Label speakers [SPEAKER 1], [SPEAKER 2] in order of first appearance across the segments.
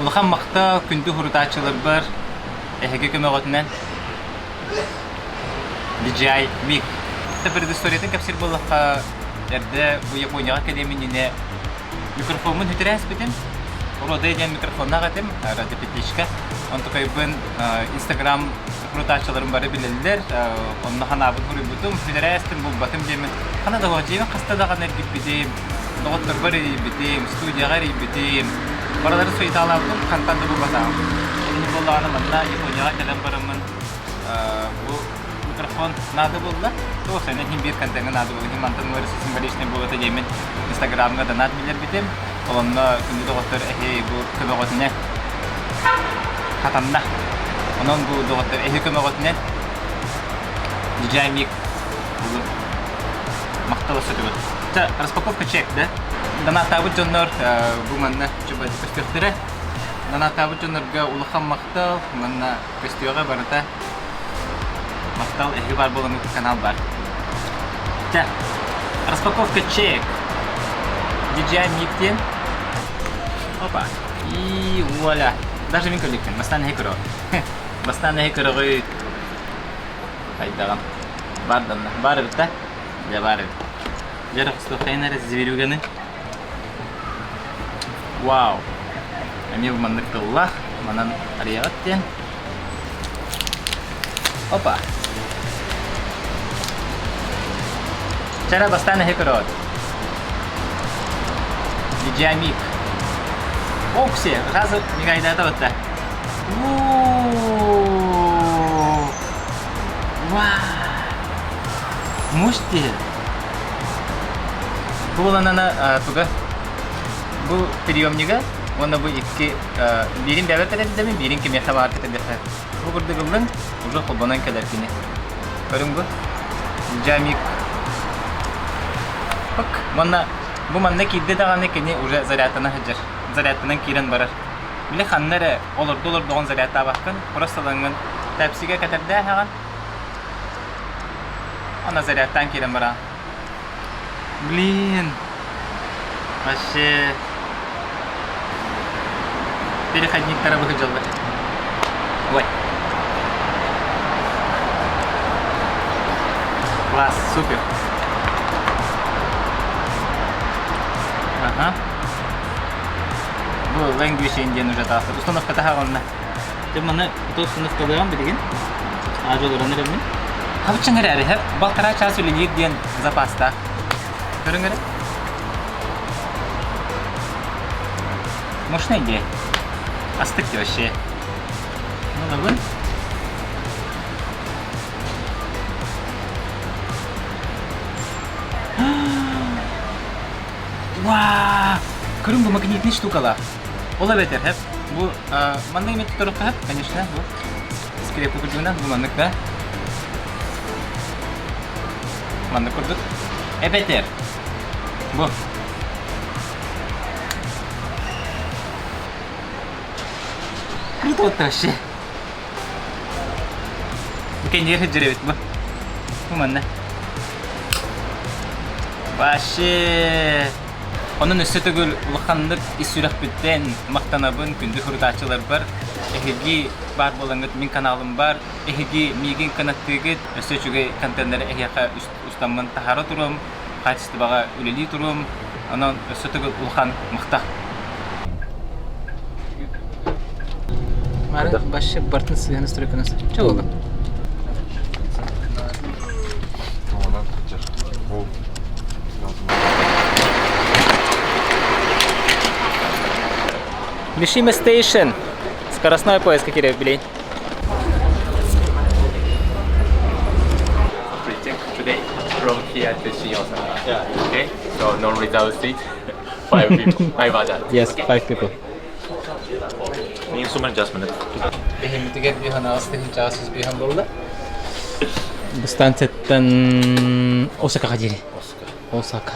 [SPEAKER 1] Улахан махтал күндү сурутааччыларбар эһиги көмөҕүтүнэн DJI Mic. Предысториятын кэпсиир буоллахха, эрдэ бу Японияҕа кэлиэм иннинэ микрофоммун сүтэрэ испитим. Рода диэн микрофоннаах этим, радиопетличка. Онтукайбын Инстаграм сурутааччыларым бары билэллэр. Онно ханаабын суруйбутум, сүтэрэ эстим, булбатым диэммин. Хана да дьиэбин хаста даҕаны эргиппитим, доҕотторбор эрийбитим, студияҕа эрийбитим. Барыларын суеталаабытым, хантан да булбатаҕым. Ол буоллаҕына манна Японияҕа кэлэн бараммын бу микрофон наада буолла. Туох сэнэ иһин биир контеҥҥа наада буолла. Иһин мантан муора символичный буолуота диэммин Инстаграмҥа донат биллэрбитим. Ол онно күндү доҕоттор эһи бу көмөҕүтүнэн хатанна. Онон бу доҕоттор эһи көмөҕүтүнэн DJI Mic бүгүн махтал өссө Ча, распаковка чек, да? Донаттаабыт дьоннор бу манна көстүөхтэрэ. Донаттаабыт дьоннорго улахан махтал, манна көстүөҕэ барыта. Махтал, эһиги баар буоламмыт канал бар. Чэ, распаковка чек. DJI Mic диэн. Опа. И вуаля. Даже мин көрдүкпүн. Бастаан эһи көрөҕүт. Бастаан эһи көрөҕүт. Хайдаҕын. Бар данна. Бар эбит да? Дьэ бар эбит. Дьэ слухайын эрэ зверюганы. Вау. Эмиэ бу маннык тыллаах. Манан арыйаҕыт диэн. Опа! Чара бастаан эһи көрөҕүт. Диджамик. Окси, сразу мигайдаата батта. Вау! Муж дии. Бу буланана туга бу приемнига уонна бу икки биирин бэйэбэр кэтэрдэбин, биирин кимиэхэ баар кэтэрдэххэ. Бу курдук ыллыҥ, уже холбонон кэлэр кини. Көрүҥ бу. Джамик. Пык. Манна бу манна киирдэ даҕаны кини уже зарядтана сылдьар. Зарядтанан киирэн барар. Били ханна эрэ олорду олордоҕун зарядтаабаккын, просто ылаҥҥын тэпсигэ кэтэрдээһэҕин. Ана зарядтаан киирэн бараҕын. Блин, вообще переходниктара быһыдьаллар. Ой. Класс, супер. Ага. Бу language диэн уже таастар. Установка таһаҕынна. Дьэ маны ото установкалыам билигин. Аажы олорон эрэммин. Хабыччаҥ эрээри, балтараа чаас үлэлиир диэн запастаах. Көрүҥ эрэ. Мощная идея. Астык вообще. Ну, лабын. Вау! Көрүҥ бу магнитный штукалаах. Ол эбэтэр, хэп, бу маннык эмиэ туттарыахха сөп, конечно, бу скрепка курдугунан, бу маннык да. Маннык курдук. Эбэтэр, бу. Круто вот вообще. Бу кэннигэр сылдьар эбит бу. Бу манна. Вообще Онон өссө төгүл улаханнык ис сүрэхпиттэн махтанабын күндү сурутааччыларбар. Эһиги баар буолаҥҥыт мин каналым бар. Эһиги миигин кынаттыыгыт. Өссө үчүгэй контеннары эһиэхэ устаммын таһаара туруом, хаачыстыбаҕа үлэлии туруом. Онон өссө төгүл улахан махтал. Мары башы бартын сыһыаны стройканас. Чэ буолла. Мишима Station. Скоростной поезд киреп билей.
[SPEAKER 2] Today from here to Shin-Osaka. Yeah. Okay. So no reserve seat. Five people. Five adults.
[SPEAKER 1] Yes, five people.
[SPEAKER 2] Instrument adjustment.
[SPEAKER 1] Биһимитигэр биһанаҕас тыһыынчаҕа 105 буолла. Бу станцияттан Осакаҕа диэри. Осака.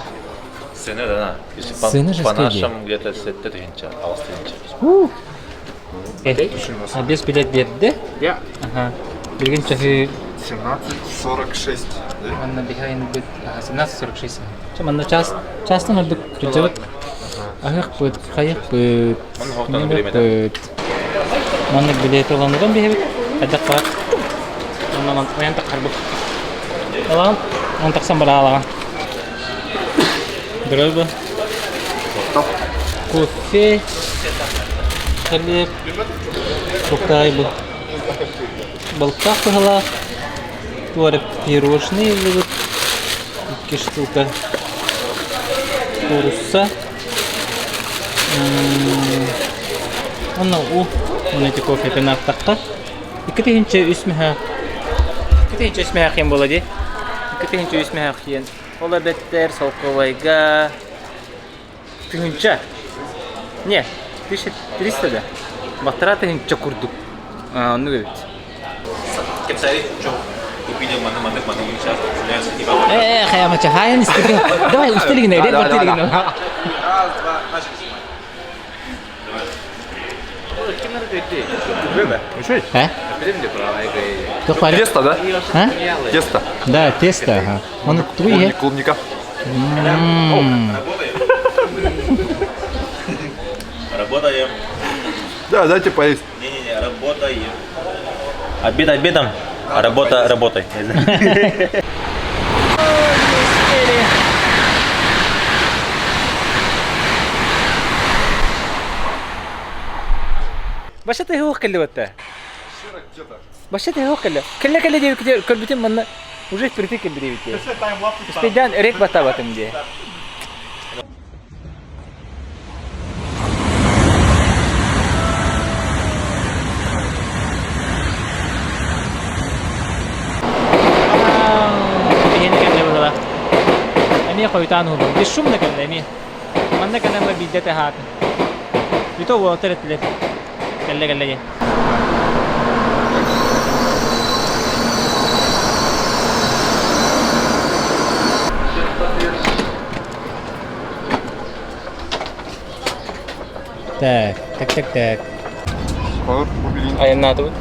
[SPEAKER 2] Цена да на. Если по,
[SPEAKER 1] Цена же
[SPEAKER 2] по
[SPEAKER 1] студии.
[SPEAKER 2] нашим где-то 7 тысяча, 6 тысяч.
[SPEAKER 1] А без билет биэрдэ.
[SPEAKER 3] Yeah.
[SPEAKER 1] Ага. Билигин чаһы
[SPEAKER 3] 17.46.
[SPEAKER 1] манна behind бит 17.46. Чэ манна час частан ордук кырдьабыт. Аһыахпыт, хайыахпыт, минньигэппит. Маннык билиэт ыланыран биһэбит. Хайдах баар. Онон ойон таххарбыт. Ылаҕын, он тахсан бараалаҕын. Дорога. Кофе, хлеб, Тукай бу. Балыктаах быһалаах. Туора пирожные ыллыбыт. Икки штука. Куурусса. Онно уу. Уонна ити кофетын аахтахха. 2003 мөһөөх. 2003 мөһөөх диэн буолла дии. 2003 мөһөөх диэн. Ол эбэттэр солкуобайга тыһыынча. Не, 1300 да. Баттара тыһыынча курдук. Оннук эбит. Э, хайамача, хайан истигин. Давай, устилигин,
[SPEAKER 3] Раз, два, начали снимать.
[SPEAKER 1] А?
[SPEAKER 3] Тесто, да?
[SPEAKER 1] А?
[SPEAKER 3] Тесто.
[SPEAKER 1] Да, тесто, ага. Он туе.
[SPEAKER 3] Клубника.
[SPEAKER 4] Работаем.
[SPEAKER 3] Да, дайте поесть.
[SPEAKER 4] Не-не-не, работаем. Обед обедом, а работа работой.
[SPEAKER 1] Баша ты хух кэллибэтэ. Баша ты хух кэллэ. Кэллэ кэллэ диэбит көрбүтүм манна уже впритык кэлбит эбит. Успейдаан эрек батабатым дии. Биһиэни кэллэ быһыылаах. Эмиэ хойутаан уһуллум. Бесшумно кэллэ эмиэ. Манна кэлэн биирдэ таһаатым. Бүтэ уолаттар этилэр. Кэллэ кэллэ диэн. Так, так, так, так. Айаннаатыбыт.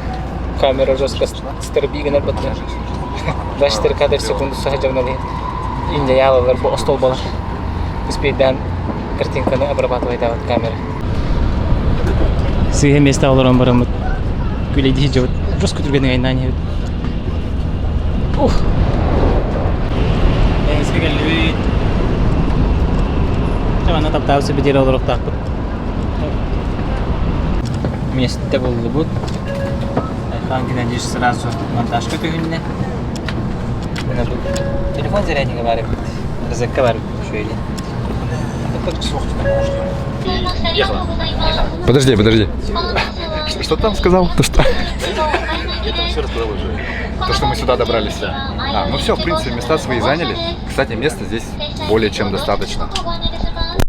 [SPEAKER 1] Камера жестко стерби гынар баттар. 24 кадр в секунду саһа Инде ялалар бу остолбалар. Успейдан картинканы обрабатывает камера. Сыыһа место олорон бараммыт. Күлэйдии дьыбыт. Жестко түргэнник айнаан иһэбит. Ух! Эһиски кэллибит. Чэ, манна таптаабыт сибидиэр олоруохтаахпыт. Миэстэ буллубут. Айхан Геннадьевич сразу монтажка түһүннэ. Телефон заряднига баар эбит. Розетка баар эбит. Үчүгэй
[SPEAKER 3] Подожди, подожди. Что там сказал? То что?
[SPEAKER 4] Я там все рассказал уже.
[SPEAKER 3] То, что мы сюда добрались. А, ну все, в принципе, места свои заняли. Кстати, места здесь более чем достаточно.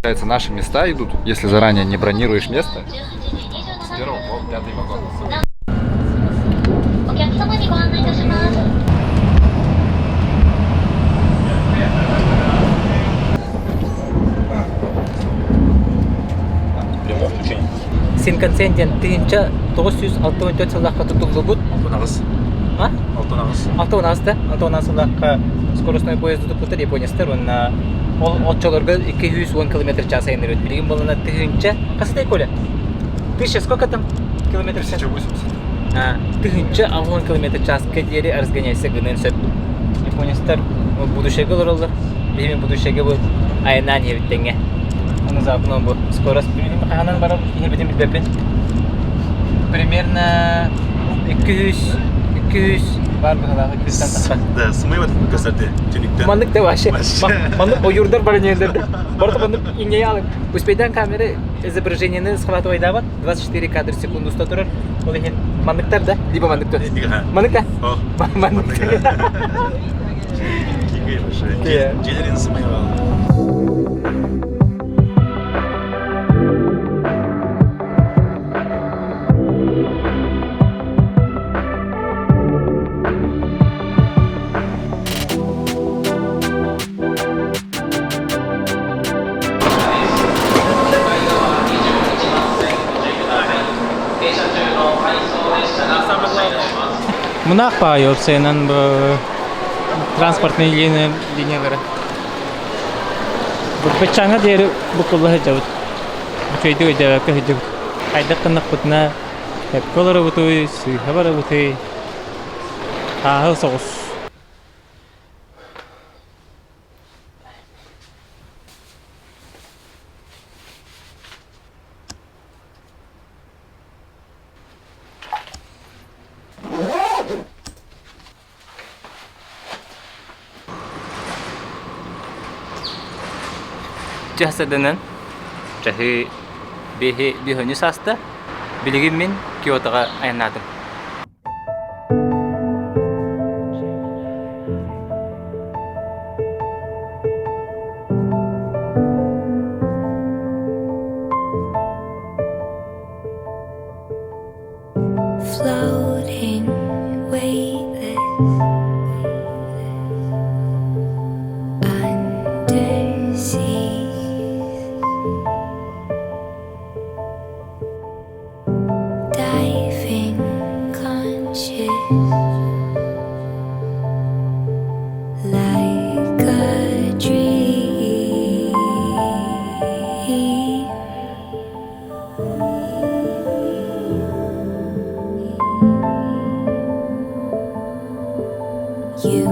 [SPEAKER 3] Получается, наши места идут, если заранее не бронируешь место, с первого по пятый вагон.
[SPEAKER 5] お客様にご案内いたします。
[SPEAKER 4] Прямое включение.
[SPEAKER 1] Синкансен диэн 1964 сыллаахха тутуллубут.
[SPEAKER 4] Алтын
[SPEAKER 1] А?
[SPEAKER 4] Алтын ағыз.
[SPEAKER 1] 68 да. 68 сыллаахха скоростной поезд туппуттар японецтар уонна ол оччолорго 210 километр в час айанныыр билигин буолана тыһыынча хасытай Коля? Тысяча сколько там километров в час?
[SPEAKER 3] 1080.
[SPEAKER 1] А, 1080 километр в часка диэри разгоняйся гыныан сөп. Японецтар будущего олороллор. Биһиги будущего бу айаннаан иһэбит тэҥҥэ. Ону заодно бу скорость билигин хаһанан барар иһэбитин билбэппин. Примерно 200 200 бар быһылаах 200-тан тахса.
[SPEAKER 4] Да, смыват көстөрдү түнүктөн.
[SPEAKER 1] Маннык да вообще.
[SPEAKER 4] Вообще.
[SPEAKER 1] Маннык ойуурдар бар нелерде. Барыта маннык иҥнэйэ Успейдан камера изображениени схватывайдаабат 24 кадр в секунду уста турар. Ол иһин манныктар да, либо маннык Маннык да? Маннык.
[SPEAKER 4] Дьиэлэрин сымыйалар.
[SPEAKER 1] Мунах баайы опсайынан бу транспортный линиялары. Бу баччааҥҥа диэри буккулла сылдьабыт. Үчүгэйдик өйдөөбөккө сылдьыбыт. Хайдах гыннахпытына сөпкө олоробутуй, сыыһа барабытый, ааһы соҕус. Чаһсаданан чаһы биһи биһөнү сааста билигин мин Киотоҕа айаннаатым.
[SPEAKER 5] Floating weightless under seas, diving conscious like a dream. You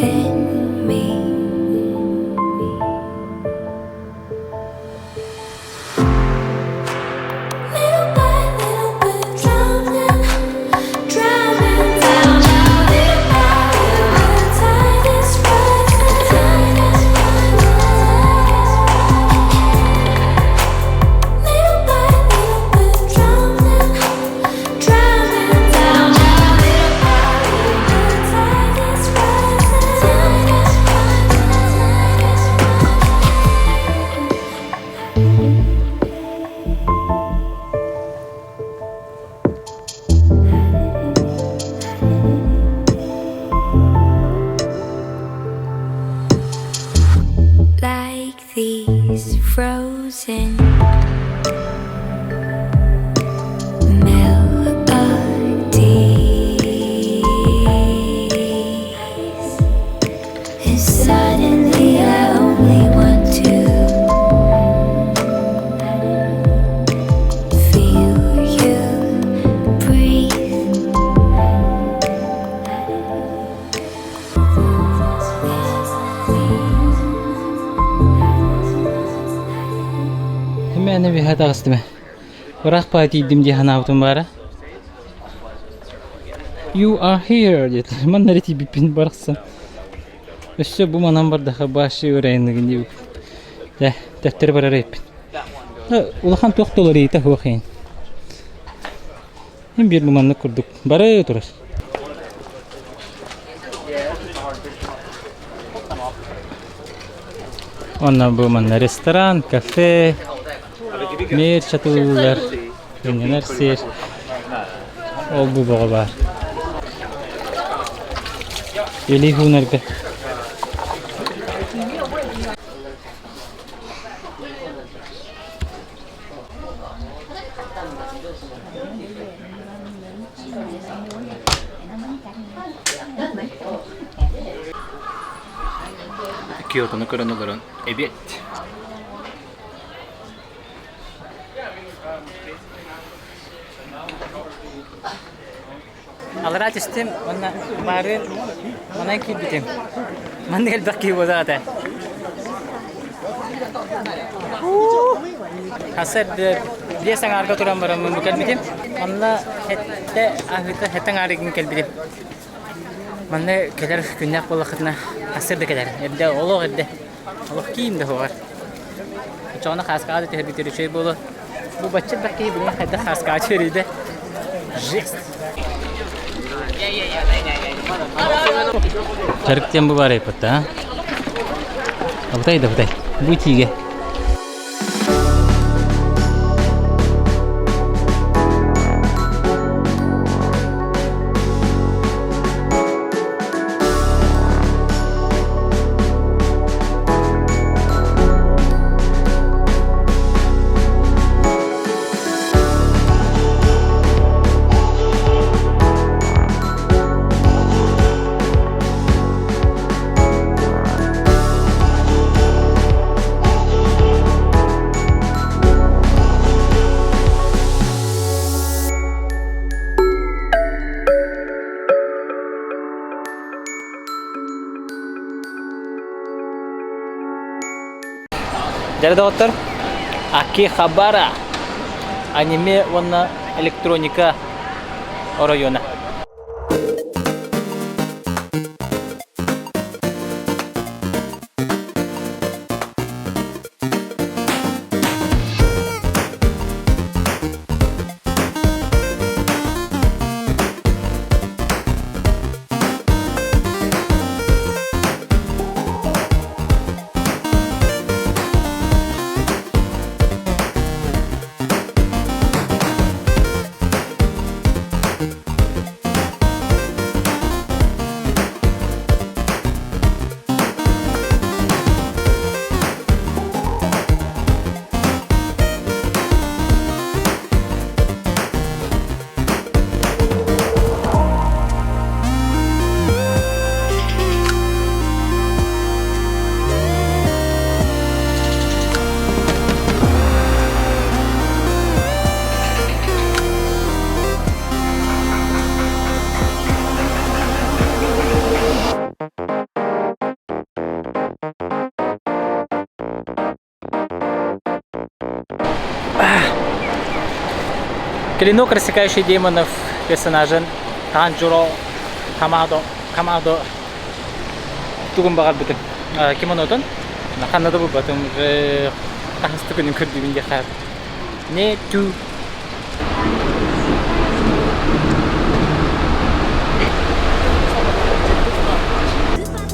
[SPEAKER 5] and me. Little by little we're drowning, drowning down. Little by little the tide is rising, tide is rising. Little by little we're drowning, drowning down. Little by little the tide is rising, tide is rising, tide is rising. Like these frozen melodies, and suddenly I only want to feel you breathe.
[SPEAKER 1] Эмээнэ биһэ таҕыстым. Ыраах баҕа тиийдим дии санаабытым баара. You are here диэтэ. Манна эрэ тиийбиппин барахсан. Өссө бу манан бардаха баашшы ырайыныгын диэбиппин. Дьэ, төттөрү барар эбиппин. Улахан туох да уларыйыта суох иһин. Мин биир бу маннык курдук бары турар. Онно бу манна ресторан, кафе, мэр чатыллар, сынньанар сир. Ол бу бөҕө баар. Илии хуунарга. Киотону көрөн олорон эбиэт. Аллараа түстүм уонна баарын манан киирбитим. Маннык элбэх киһи буолаата. Хаса биэс аҥаарга туран бараммын бу кэлбитим. Манна сэттэ аһыыта сэттэ аҥаарыгын кэлбитим. Манна кэлэр күннээх буоллаххытына сарсыарда кэлэр. Эрдэ олох эрдэ. Олох киин да суоҕар. Оччоҕуна хааскаҕа да түһэрбитигэр үчүгэй буолуо. Бу бачча элбэх киһи билигин хайдах хааскаҕа түһэрий да? Жесть! Дьарык диэн бу баар эппит да? Абытай да абытай. Бу итиигэ. Дьэ доҕоттор, Акихабара аниме уонна электроника оройуона. Клинок рассекающий демонов персонажын Танжиро Камадо Камадо тугун баҕарбытым кимонотун ханна да булбатым уже хаһыс күнүн көрдүбүн диэххэ не ту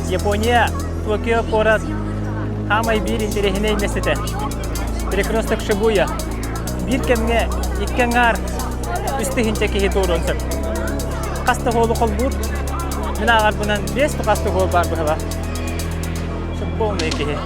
[SPEAKER 1] Япония Токио куорат хаамай биир интэриэһинэй миэстэтэ. Перекресток Шибуя. Биир кэмҥэ икки аҥаар үс тыһыынча киһи туоруон сөп. Хас да суолу холбуур. Мин ааҕарбынан биэс хас да суол баар быһыылаах. Полный киһи.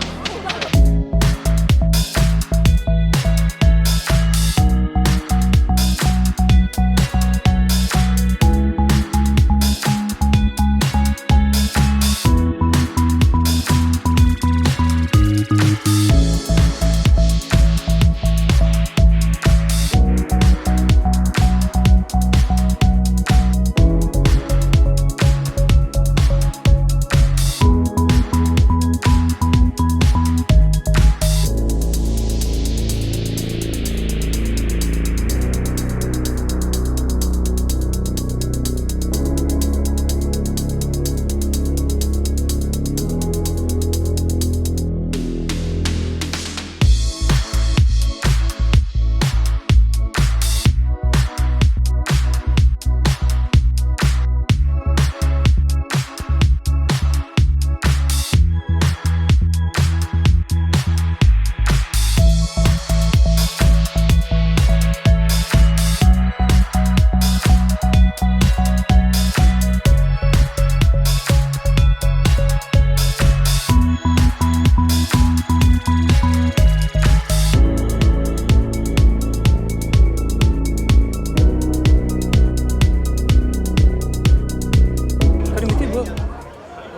[SPEAKER 1] Көрүҥүтүй бу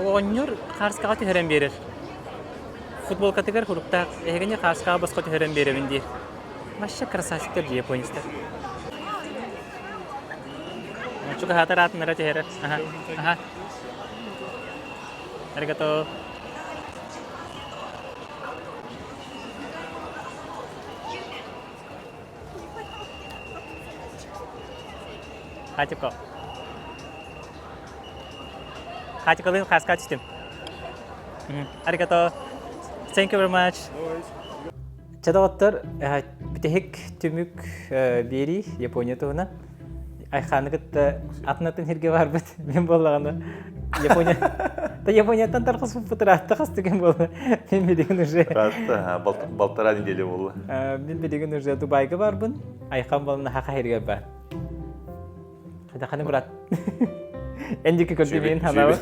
[SPEAKER 1] оҕонньор хаарскаҕа түһэрэн биэрэр. Футболкатыгар хуруктаах эһигини хаарскаҕа босхо түһэрэн биэрэбин диир. Вообще красавчиктар дии японецтар. Чугаһаатар аатынара түһэрэр. Аха. Аха. Аригато. Хатико. Хатикалыын хааска түстүм. Аригато. Thank you very much. Чэ доҕоттор, бүтэһик түмүк биэрии Япония туһунан. Айхааны кытта атын-атын сиргэ барбыт. Мин буоллаҕына Япония Та Японияттан тархаспыппыт ыраатта хас түгэн буолла. Мин билигин уже
[SPEAKER 6] Ыраатта, полтора неделя буолла.
[SPEAKER 1] Мин билигин уже Дубайга барбын. Айхан буолна хаха сиригэр бар. Хадаханы брат. Эн диэки көрдүмүн ханабы.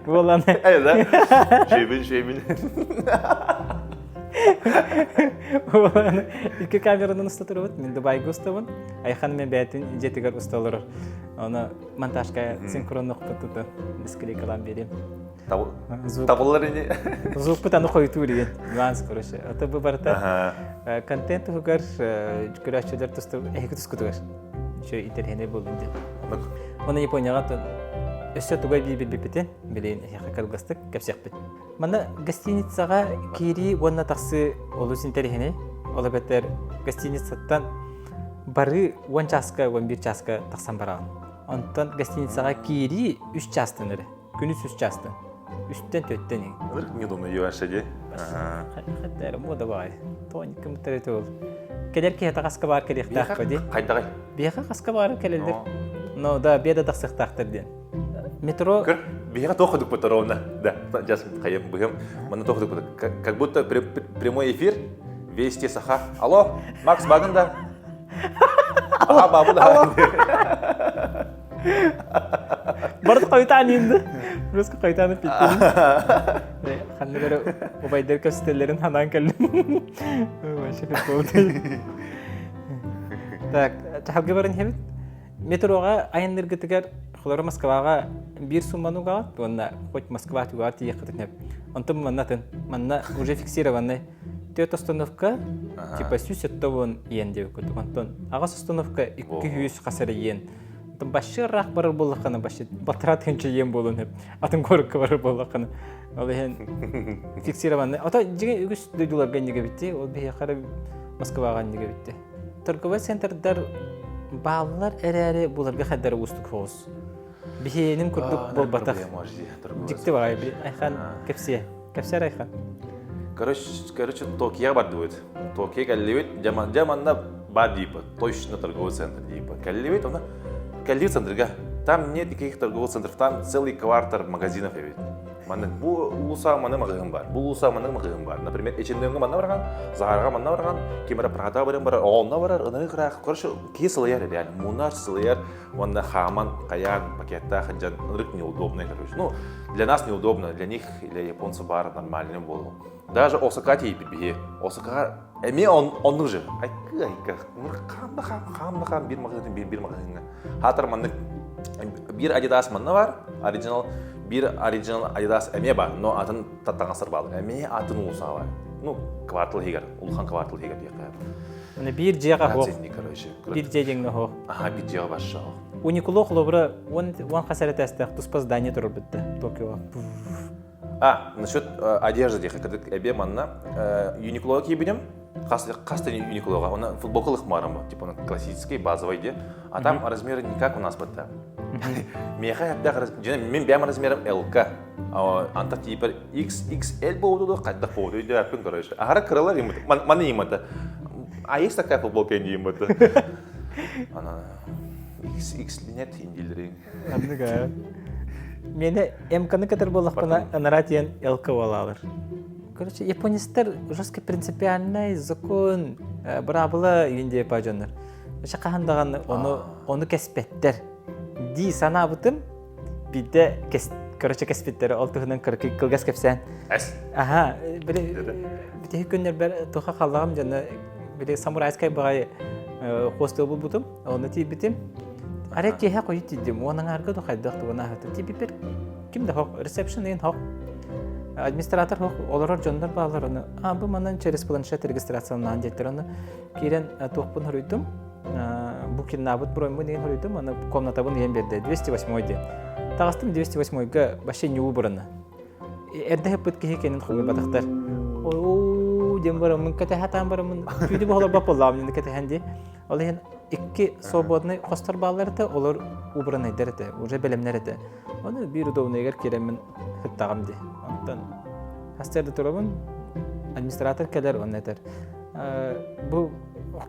[SPEAKER 1] Буолан.
[SPEAKER 6] Эй, да. Шебин, шебин.
[SPEAKER 1] Буолан икки камеранан уста турабыт. Мин Дубайга устабын. Айхан мен бэйэтин дьиэтигэр уста олорор. Оны монтажка синхроннук туту дисклейкалаан берем.
[SPEAKER 6] Табыллар ини.
[SPEAKER 1] Звукпут аны хойутуур диэн. Нюанс, короче. Это бу барыта контент туһугар көрөөччүлэр тусту эһиги тускутугар. Еще интэриэһинэй буоллун диэн. Оны Японияҕа өссө тугай бии билбиппитин билигин эһиэхэ кылгастык кэпсиэхпит. Манна гостиницаҕа киирии уонна тахсыы олус интэриэһинэй. Ол эбэтэр гостиницаттан бары 10 чааска, 11 чааска тахсан бараҕын. Онтон гостиницаҕа киирии 3 чаастан эрэ. Күнүс 3 чаастан. Үстэн төттөн иһин.
[SPEAKER 6] Ынырык неудобно юаша дии.
[SPEAKER 1] Хаттары мода баай. Тоник кымтары ол. Кэлэр киһи хаска баар кэлиэхтээх дии.
[SPEAKER 6] Хайдаҕай?
[SPEAKER 1] Биэхэ хаска баар кэлэллэр. Но да, беда тахсыахтаахтар диэн. Метро...
[SPEAKER 6] Көр, биһиэхэ туох кудукпут ровно. Да, сейчас хайым быһым. Манна туох кудукпут. Как будто прямой эфир, Вести Саха. Алло, Макс Багын да? Ага, бабу да.
[SPEAKER 1] Барыт хойутаан инди. Русский хойутаан питтин. Ханны бары убайдар көстөллөрүн ханаан кэллим. Вообще прикол. Так, чахалга баран иһэбит. Метроҕа айанныргытыгар холоро Москваҕа биир сумманы угаҕыт уонна хоть Москва түгэҕэр тиийиэххитин сөп. Онтон манна атын. Манна уже фиксированный төрт остановка типа 170 иен диэбит курдук. Онтон аҕыс остановка 200 хас эрэ иен. Онтон башшы ыраах барар буоллаххына башшы батыра тыһыынча иен буолуон сөп. Атын куоракка барар буоллаххына. Ол иһин фиксированный. Ото дьиҥэ үгүс дойдуларга иннигэ битти. Ол биһиэхэ эрэ Москваҕа иннигэ битти. Торговай центрдар бааллар эрээри буларга хайдары уустук соҕус. Биһиэнин курдук буолбатах. Дьикти баҕайы. Айхан кэпсиэ. Кэпсээр Айхан.
[SPEAKER 6] Короче, короче, Токиоҕа бардыбыт. Токио кэллибит. Дьэ, дьэ манна бар дииппит. Точно торговый центр дииппит. Кэллибит, оны кэллибит центрга. Там нет никаких торговых центров, там целый квартал магазинов эбит. Маннык бу улуса маннык маҕаһыын баар, бу улуса маннык маҕаһыын баар. Например, Эчендеҥҥэ манна барган, Заһарга манна барган, ким эрэ Прада баран барар, онно барар, ынырык ыраах. Короче, киһи сылайар реально, мунар, сылайар, уонна хааман, хайаан, пакеттаах сылдьан ынырык неудобный, короче. Ну, для нас неудобно, для них, для японцев баар нормальный буолуо. Даже Осака тиийбит биһи. Осакаҕа эмиэ оннук же. Айкы айка. Хаам да хаам, хаам да хаам биир маҕаһыын биир биир маҕаһыыҥҥа. Хаатар маннык биир Adidas манна бар, оригинал биир оригинал Adidas эмиэ бар, но атын таҥастар баалар. Эмиэ атын уулусаҕа бар. Ну, квартал иһигэр, улахан квартал иһигэр диэххэ.
[SPEAKER 1] Міне биир дьиэҕэ хоох. Биир дьиэ диэҥҥэ хоох.
[SPEAKER 6] Аха, биир дьиэҕэ барша хоох.
[SPEAKER 1] Уникуло холобура уон хас эрэ тээстээх туспа здание турар бүтте Токиоҕа.
[SPEAKER 6] А, насчет одежды диэхэ кырдык эбиэ манна Юниклоға киирбитим. Хас хас да Юниклоға. Она футболка лыхмарым, типа она классический, базовый де. А там размеры не как у нас бытта. Меха әптәх мен бәм размером ЛК. Анта типа XXL болду да қайда болду өйдө короче. Ахара кыралар имыты. Маны имыты. А есть такая футболка не имыты. Она XX нет индилери.
[SPEAKER 1] Анныга. Мені МК-ны кытар буоллахпына ынара тиэн ЛК буолаалар. Короче, японецтар жестко принципиальный закон, быраабыла индия дьоннор. Вообще хаһан даҕаны ону ону кэспэттэр. Дии санаабытым биирдэ кэс короче кэспиттэр ол туһунан кылгас кэпсээн.
[SPEAKER 6] Эс.
[SPEAKER 1] Аха, били бүтэһик күннэрбэр туха халлаҕым дьоно били самурайскай баҕайы хостел булбутум. Онно тиийбитим. Арай киэһэ хойут тиийдим. Уон аҥаарга да хайдах тугун аһатым. Тиийбиппэр ким да хоқ, ресепшн деген хоқ. Администратор хоқ, олорор дьоннор баалар оны. А, бу манан через планшет регистрацияланаан диэттэр. Оны киирэн туохпун хоруйдум. Букиннаабыт броньбун деген хоруйдум. Аны комнатабын иһэн биэрдэ. 208 диэн. Таҕыстым 208-га вообще не убрано. Эрдэ хыппыт киһи кэнин хомуйбатахтар. Оо диэн бараммын кэтэһэ бараммын түүнү бохолорбоп буоллаҕым кэтэһэн дии. Ол иһин икки свободный хостор бааллар этэ, олор убранайдар этэ, уже бэлэмнэр этэ. Ону биир удобныйгар киирэммин сыттаҕым дии. Онтон хастыарда турабын, администратор кэлэр уонна этэр бу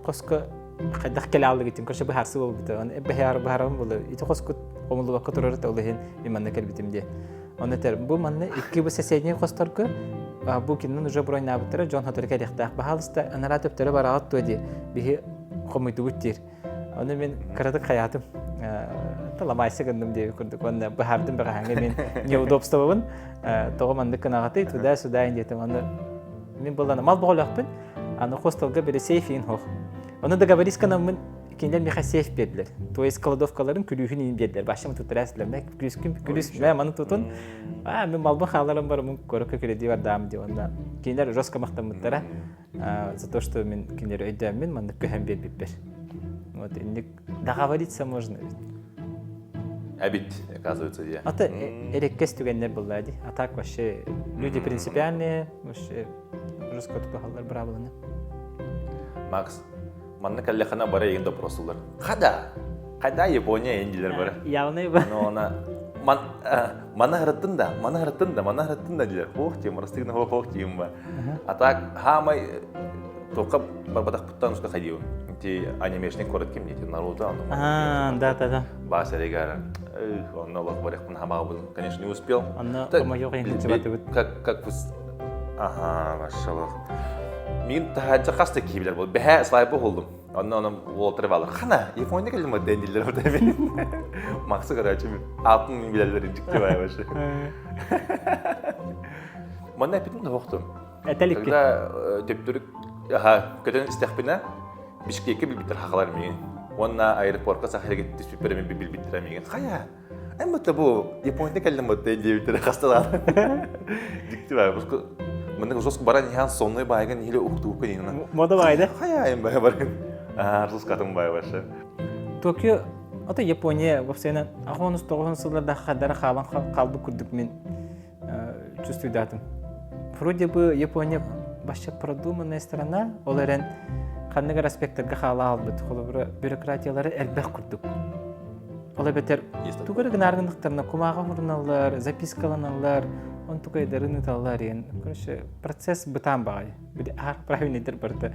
[SPEAKER 1] хоско хайдах кэлэ аалыгытын короче быһаарсыы буолбута. Оны быһаар быһаарабын буолар. Ити хоскут хомуллубакка турар этэ, ол иһин мин манна кэлбитим диye. Оны этэр, бу манна икки бу соседний хосторго бу кинин уже броньнаабыттара дьон сотору кэлиэхтээх. Баһаалыста анараа төптөрө бараҕыт дуо дии. Биһи хомуйдубут диир. Ону мин кыратык хайаатым. Таламайса гынным диэби курдук. Уонна быһаардым бэҕэһээҥҥэ мин неудобствобун. Тоҕо маннык гынаҕытый туда-сюда диэтим. Аны мин буллана мал боҕолоохпун. Аны хостелга били сейф иин хох. Ону договорись гынаммын кинилэр миэхэ сейф биэрдилэр. То есть кладовкаларын күлүүһүн иин биэрдилэр. Башым туттарас билэмэ. Күлүүскүн күлүүс мэ маны тутун. Аа мен малбын хааларым барымын көрөккө кирэдии бардаам дии уонна кинилэр жестко махтаммыттара за то, что мен кинилэри өйдөөммүн маннык көһөн биэрбиппэр. Вот инник договориться можно ведь.
[SPEAKER 6] Эбит, оказывается, дии.
[SPEAKER 1] Ата эрэккэс түгэннэр буолла дии. А так вообще люди принципиальные, вообще жестко тутуһаллар быраабыланы.
[SPEAKER 6] Макс, манна кэллэххинэ бары эйигин допросулар. Хада! Хада Япония эйин бары.
[SPEAKER 1] Явный ба.
[SPEAKER 6] Но она ман мана хараттын да, мана хараттын да, мана хараттын да диилэр. Хоох тиим, растыгына хоох хоох тиим ба. А так хаамай тоққа барбатахпыттан уска хайдиым. Ити анимешный куорат ким дети Наруто,
[SPEAKER 1] А, да, да, да.
[SPEAKER 6] Бас эрегар. Онно олох барыхпын хамаабын, конечно, не успел.
[SPEAKER 1] Онно хомойуох иһин сылдьыбатыбыт.
[SPEAKER 6] Как как Ага, машаллах. Мин таһааччы хас да киһи билэр Бэһээ слайпы булдум. Онно онон уолтары баалар. Хана, Япония кэллим дэн дииллэр вот эми. Максы короче, алтын мин билэллэр дьикти бай вообще. Манна эппитим да хоқтум.
[SPEAKER 1] Этэликки.
[SPEAKER 6] Когда төптөрүк аха көтөн истэхпинэ Бишкекке билбиттэр хахалар миигин. Уонна аэропортка сахарга түспүппэр мин билбиттэрэ миигин. Хайа, эн бутта бу Японияда кэллим бутта диэбиттэрэ хаста даҕаны. Дьикти баар. Маннык жестко баран иһэн сонной баайгын иһиле ухтуукка диэн.
[SPEAKER 1] Мода баайда.
[SPEAKER 6] Хайа эн бай баран. Аа, рускатын бай вообще.
[SPEAKER 1] Токио, ото Япония вовсена 19 сылларда хадара хаалан хаалбыт курдук мин чувствуйдатым. Вроде бы Япония вообще продуманная страна, ол эрэн ханнык эрэ аспектарга хаала албыт. Холобура, бюрократиялары элбэх курдук. Ол эбэтэр тугу эрэ гынааргыныктарына кумааҕы хуруналлар, запискаланаллар, онтукайдарын ыталлар диэн. Короче, процесс бытаан баҕайы. Били аар правильныйдар барыта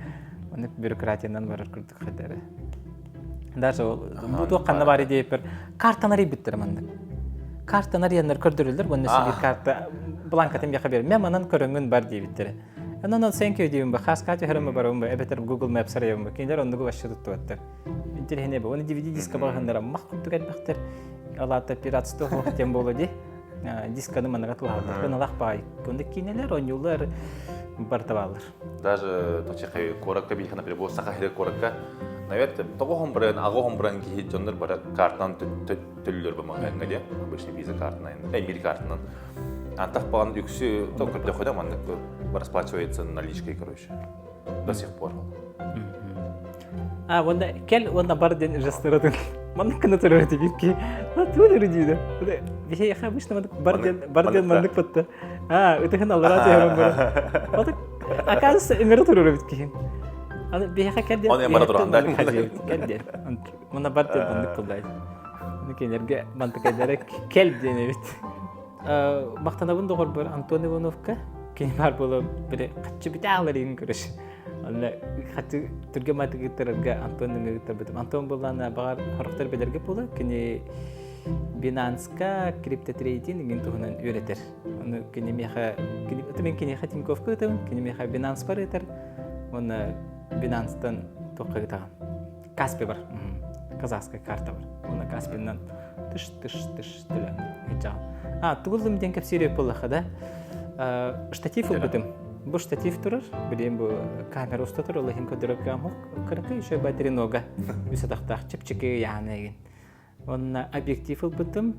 [SPEAKER 1] оннук бюрократиянан барар курдук хайдары. Даже ол бу туох ханна баар диэппэр картаны арыйбыттар маннык. Картаны арыйаннар көрдөрөллөр уонна сибир карта бланкатын биэхэ бер. Мен манан көрөҥҥүн бар диэбиттэрэ. Онон thank you диибин ба хааска түһэрэммэ барабын ба эбэтэр Google Maps арыйабын ба кинилэр оннугу вообще туттубаттар. Интеллигенэ бу. Оны DVD диска багыннара мах курдук элбэхтэр. Алаата пиратство хоох тем боло ди. Дисканы манага туһаллар. Кыналах баай. Онда кинилер оонньуулар барта баалар.
[SPEAKER 6] Даже точихай куоракка биихана прибор саха сирэ куоракка наверное тоҕо хомбуран аҕа хомбуран киһи дьоннор бары картанан төллөр бу маҕаһыҥҥа диэн обычный виза картынан мир картынан антах баҕан үксү то көрдөххүнэ маннык расплачивается наличкой короче до сих пор
[SPEAKER 1] А, уонна кэл уонна бар диэн жестаратын. Маннык гына турар этибит Туун үрдүүнэ. Биһиэхэ обычно маннык бар диэн бар диэн маннык батта. А, ытыһын аллараа түһэрэн баран. Отак оказывается ыҥыра турар эбит киһим. Аны биһиэхэ кэл диэн.
[SPEAKER 6] Оны бара туран да.
[SPEAKER 1] Кэл диэн. Мына бар диэн маннык буллай. Аны кинилэргэ мантыкайдара кэл диэн эбит. Махтанабын доҕорбор Антон Ивановка кини баар буола били хаччы бүтэ ааларыйын көрөш. Онно хаччы түргэн матыгыттарарга Антон ыҥырыттарбытым. Антон буоллаана баҕар хорохтор билэргэ буола кини Binance-ка криптотрейтинг иҥин туһунан үөрэтэр. Ону кини миэхэ кини мин киниэхэ Тиньковка ыытабын, кини миэхэ Binance-бар ыытар. Уонна Binance-тан туохха ыытаҕын? Каспи бар. Казахская карта бар. Уонна Каспиннан тыш тыш тыш төлөөн ыытаҕын. А, тугуллум диэн кэпсиир буоллаха да. Штатив ылбытым. Бу штатив турар, билиэн бу камера уста турар, ол иһин көрдөрөр кыракый еще батаренога үс атахтаах чэпчэки ыйаана эгин. Онно объектив ылбытым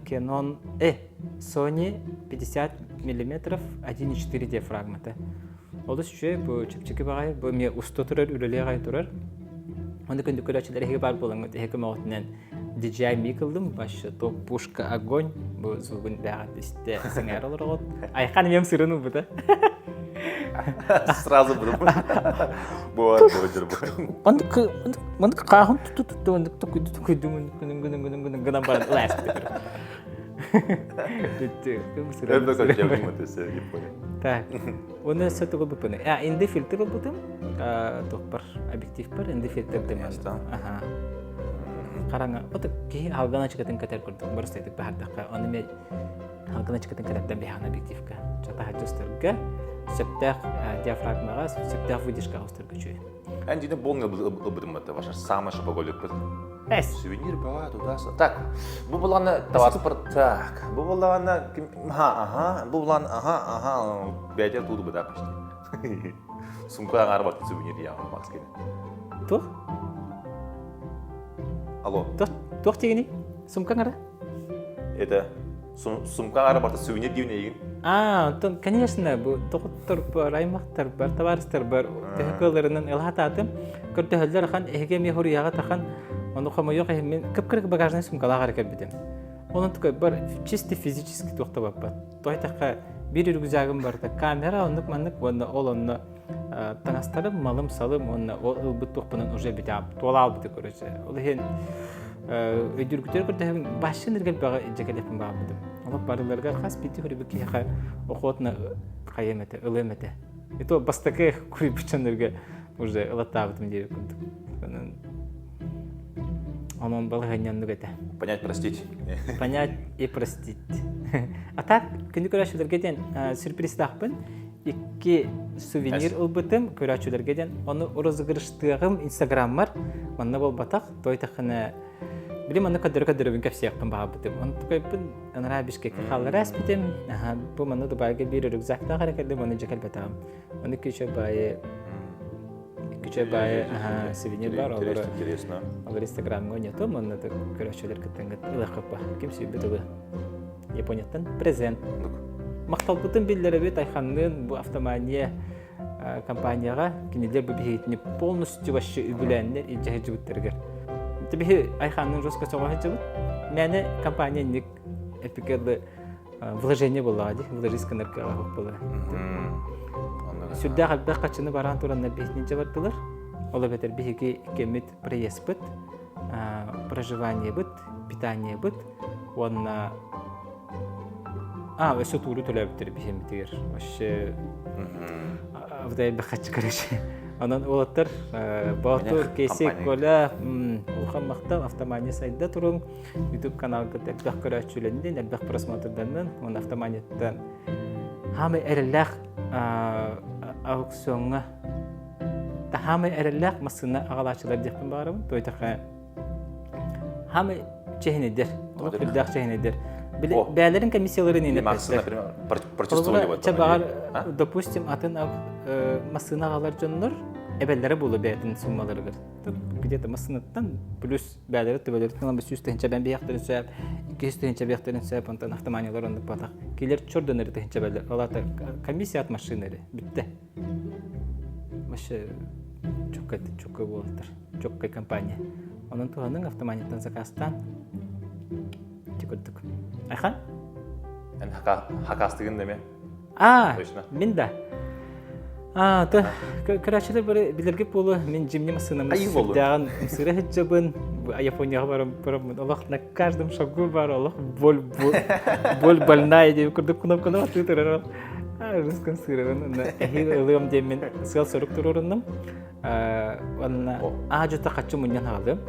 [SPEAKER 1] Canon э Sony 50 миллиметров 1.4 диафрагмата. Олус үчүгэй бу чэпчэки баҕайы бу эмиэ уста турар үлэлиэх аҕай турар. Оны күндү көрөөччүлэр эһиги баар буолаҥҥыт эһиги көмөҕүтүнэн DJI Mic ыллым вообще топ пушка огонь бу звугун бэҕэт истэ сэҥээр олороҕут. Айхан эмиэм сырын ылбыта.
[SPEAKER 6] Сразу буду. Бу
[SPEAKER 1] Оннук маннык хааһын туту туту оннук токуйду токуйду гынан гынан гынан гынан гынан баран ылааспыт.
[SPEAKER 6] Өрбө көрдөм өтөсө Япония.
[SPEAKER 1] Так. Оны сатыгы бупыны. А, инде фильтр ылбытым. Тохпар объектив бар, инде фильтр демен. Аха. Караңа, вот киһи алган ачыкатын кэтэр курдук барыстайдык баһардахха, оны мен алган ачыкатын кэтэрден биһаан объективка. Чатаха чустарга сөптөөх диафрагмаға, сөптөөх выдержкаға устарга үчүгэй.
[SPEAKER 6] Эн дьиҥэ полный ылбытым это ваша самая шопоголик
[SPEAKER 1] Эс.
[SPEAKER 6] Сувенир баа туда Так, бу буланы товар так, бу буланы ха ага, бу буланы ага ага, бәйте туду бу да почти. Сумка аңар бат сувенир я Макс кene.
[SPEAKER 1] Туох?
[SPEAKER 6] Алло.
[SPEAKER 1] Туох туох дигини? Сумка аңара?
[SPEAKER 6] Это сумка аңара барта сувенир диюн эйигин.
[SPEAKER 1] А, онтон, конечно, бу доҕоттор бар, аймахтар бар, табаарыстар бар. Төһө кыалларынан ылаатаатым. Көрдөһөллөр ахан, эһиги эмиэ хоруйаҕа тахан. Ону хомойуох иһин мин кып-кырык багажнай сумкалаах эрэ кэлбитим. Онон такой бар чисто физически туох да баппат. Тоҕо эттэххэ, биир рюкзагым барыта камера оннук-маннык уонна ол онно таҥастарым, малым-салым уонна ол ылбыт туохпунан уже бүтэ туола албыты короче. Ол иһин өйдүүргүтүгэр көрдөһөбүн башын эргэлбэҕэ илдьэ кэлиэхпин баҕарбытым. Олох барыларыгар хас биирдии көрүбүт киһиэхэ охотно хайыам этэ, ылыам этэ. И то бастакы куйбут дьоннорго уже ылаттаабытым диэбит курдук. Онон онон балаһыанньаннык этэ.
[SPEAKER 6] Понять, простить.
[SPEAKER 1] Понять и простить. А так, күндү көрөөччүлэргэ диэн сюрпризтаахпын. Икки сувенир ылбытым көрөөччүлэргэ диэн. Ону розыгрыштыаҕым инстаграммар. Манна буолбатах. Той тахына Били манна көрдөрө-көрдөрөбүн кэпсиэхпин баҕарбытым. Онтукайбын анараа Бишкекке хааллара эспитим. Бу манна Дубайга биир рюкзактаах эрэ кэллим, ону дьэ кэлбэтэҕим. Ону күчө баайы күчө баайы сувенир бар, олору
[SPEAKER 6] Интересно.
[SPEAKER 1] Олор Инстаграмҥа ойнотум, онно көрөөччүлэр кыттан ылыаххыппа. Ким сүүйбүт ылы. Японияттан презент. Махталбытын биллэрэбит Айханныын бу автомания компанияҕа кинилэр бу биһигитини полностью вообще үбүлээннэр илдьэ сылдьыбыттарыгар. Биһи Айханныын жестко сөҕө сылдьыбыт. Мээнэ компания инник эпикелы вложение буоллаҕа дии, вложись гынар кыаҕа буолла. Сүрдээх элбэх хаччыны бараан тураннар биһитини дьэ бардылар. Ол эбэтэр биһиги иккиэммит проездпыт, проживаниебыт, питаниебыт уонна А, өссө тууру төлөөбүттэр биһиэммитигэр. Вообще абытай хаччы короче. Онон уолаттар Боотур, Кейси, Коля, улахан махтал, автомания сайда туруҥ. YouTube каналгыт элбэх көрөөччүлэннин, элбэх просмотрданнын. Уонна автоманияттан хаамай эрэллээх аукционҥа хаамай эрэллээх массыына аҕалааччылар диэхпин баҕарабын. Тойтаха Хамы чэһинэйдэр, олох үрдээх чэһинэйдэр. Бээлэрин комиссияларын инэ
[SPEAKER 6] например, прочувствовали вот.
[SPEAKER 1] Чэ баҕар, допустим, атын массыына аҕалар дьоннор эбэллэрэ буолу бэйэтин суммаларыгар. Где-то массыынаттан плюс бээлэри төбөлөрүттэн ылан 100 тыһыынча бэн биэхтэрин сөп, 200 тыһыынча биэхтэрин сөп, онтон автоманиялар оннук батах. Килер чордонары тыһыынча бэллэр. Ол комиссия от машины эрэ. Бүтте. Вообще чоккай чоккай буолтар. Чоккай компания. Онон туһаныҥ автоманиттан заказтаан. Ити курдук. Айхан?
[SPEAKER 6] Эн хакастыгын деме?
[SPEAKER 1] А, Точно. Мин да. А, то көрөөччүлэр бары билэргит буолуо мин жимни массыынам сүрдээҕин сыра сылдьабын Японияҕа баран бараммын олох на каждом шагу бар олох боль боль больная диэбит курдук кнопканы атыы турар русском сыырабын онно эһиил ылыам диэммин сыал-сорук туруоруннум уонна аа-дьута хаччы мунньан аҕалым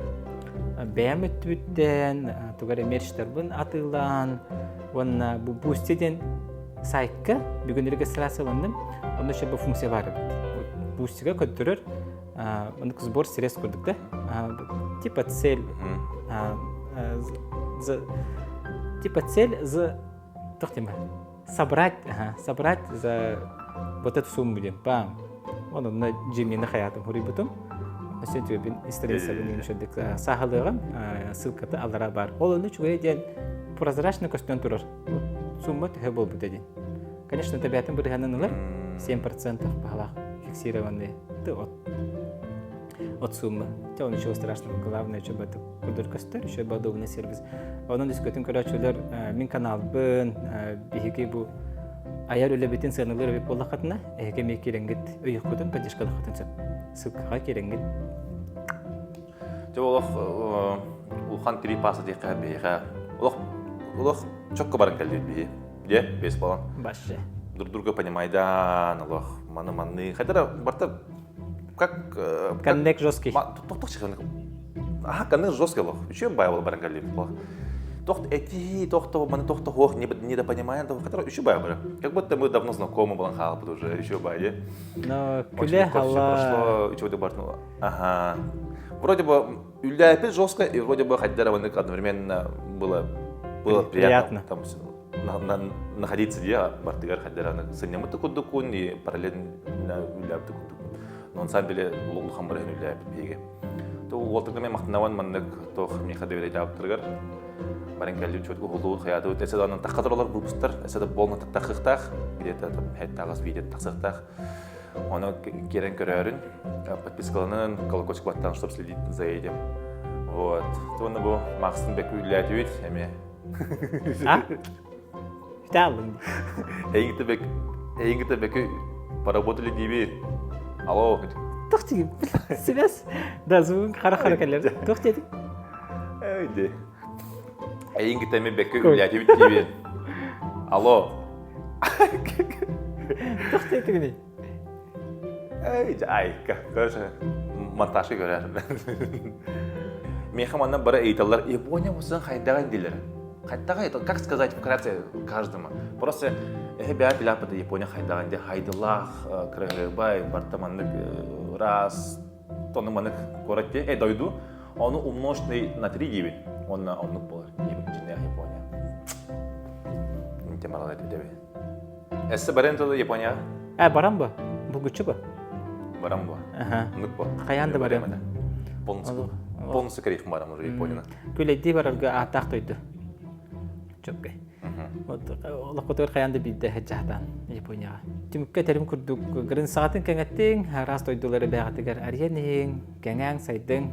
[SPEAKER 1] бэйэм өттүбүттэн тугу эрэ мерчтарбын атыылаан уонна бу Boosty диэн сайтка бүгүн регистрацияланным онно еще бу функция баар эбит Boosty-га көрдөрөр оннук сбор средств курдук да типа цель типа цель за туох дима собрать ага, собрать за вот эту сумму диэн пам онно Джиммини хаятым хуруйбутум өссө түөбүн страницабын үшөдүк сааһылыаҕым ссылката аллара бар ол онно үчүгэй диэн прозрачно көстөн турар сумма төһө буолбута диэн конечно тэбээтин бырыһанын ылар 7% баһалаах фиксированный ты от от суммы. Хотя ничего страшного, главное, чтобы это курдур көстөр, еще удобный сервис. Онон үскөтүн көрөөччүлэр мин каналбын, биһиги бу айар үлэбитин сыаналыыр эбит буоллаххытына, эһиги эмиэ киирэҥҥит өйөххүтүн, поддержкалаххытын сөп. Ссылкаҕа киирэҥҥит.
[SPEAKER 6] Дьэ олох улахан три паса диэххэ биһиэхэ олох олох чокко баран кэллибит биһи. Дьэ, бес болан.
[SPEAKER 1] Башы.
[SPEAKER 6] Друг друга понимайдан, олох маны манны. Хотя барта как
[SPEAKER 1] Коннект жесткий.
[SPEAKER 6] Тохтох Аха, коннект жесткий лох. Үчүөн бай бол баран кэллибит лох. Тохт эти, тохто, маны тохто хох, не недопонимаем, того, который еще бай бары. Как будто мы давно знакомы был халпы уже, еще бай,
[SPEAKER 1] Но күле хала.
[SPEAKER 6] прошло, еще бартнула. Ага. Вроде бы үлләпит жестко, и вроде бы хотя одновременно было было приятно. Там находиться где бартыгар хаддараны сынньамыт курдуккун и параллельно үллээбит курдуккун. Но на самом деле улахан барыһын үллээбит биһиги. То уолтарга мен махтанабын маннык тох миэхэ доверяйдаабыттарыгар баран кэллим чөтгө хулуу хаятыбыт эсэ даҕаны тахха туралар выпустар эсэ да болна тахыхтаах где-то там хэттаагас видео тахсыахтаах Ону киирэн көрөөрүн, подпискаланын, колокольчик баттаан, чтобы следить за этим. Вот. Туонна бу Максын бэккэ үлэлээтибит эмиэ.
[SPEAKER 1] А? Үтэ
[SPEAKER 6] Эйиҥ бэк эйиҥ бэккэ поработали диби. Алло.
[SPEAKER 1] Туох диигин? Связь. Да, звук хара-хара кэлэр. Туох диэтиҥ?
[SPEAKER 6] Эй, Эйиҥ кытта эмиэ бэккэ үлэлээтибит диибин. Алло.
[SPEAKER 1] Туох диэтигиний?
[SPEAKER 6] Эй, айка. Короче, монтажка көрөр. Миэхэ манна бары ыйыталлар, Япония мусын хайдаҕын диилэр. Хайдаҕа это, как сказать вкратце каждому? Просто эһэ бэйэ билаппыта Япония хайдаҕын дии хайдылаах, кыраһыабай, барта маннык раз, тону маннык куорат дии, э, дойду, ону умноженный на три диибин, уонна оннук буолар диибин дьиҥнээх Япония. Инте маралар диэби. Эссе баран тылы Япония?
[SPEAKER 1] Э, баран бу. Булгуччу бу.
[SPEAKER 6] Баран бу.
[SPEAKER 1] Ага.
[SPEAKER 6] Оннук бу.
[SPEAKER 1] Хайаан да барыам.
[SPEAKER 6] Полностью, полностью корейхым барам уже Японияны.
[SPEAKER 1] Күлэйдии барарга ааттаах дойду. Чөпкөй. Вот олоххутугар хайаан да биирдэ сылдьаһатаан Японияҕа. Түмүккэ этэрим курдук, гринсаҕатын кэҥэттиҥ, араас дойдулары бэйэҕитигэр арыйан иһиҥ, кэҥээҥ, сайдыҥ,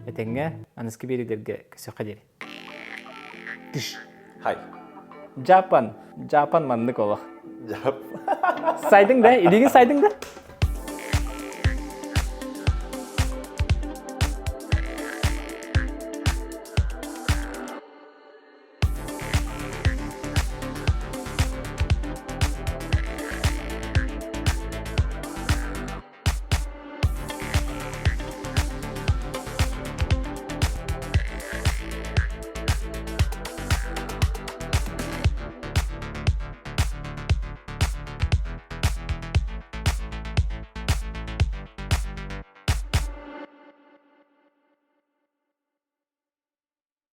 [SPEAKER 1] этэҥҥэ аныгыскы биэриилэргэ көрсүөххэ диэри. Тыш.
[SPEAKER 6] Хай.
[SPEAKER 1] Жапан. Жапан маннык олох.
[SPEAKER 6] Жап.
[SPEAKER 1] Сайдың да, илиигин сайдың да.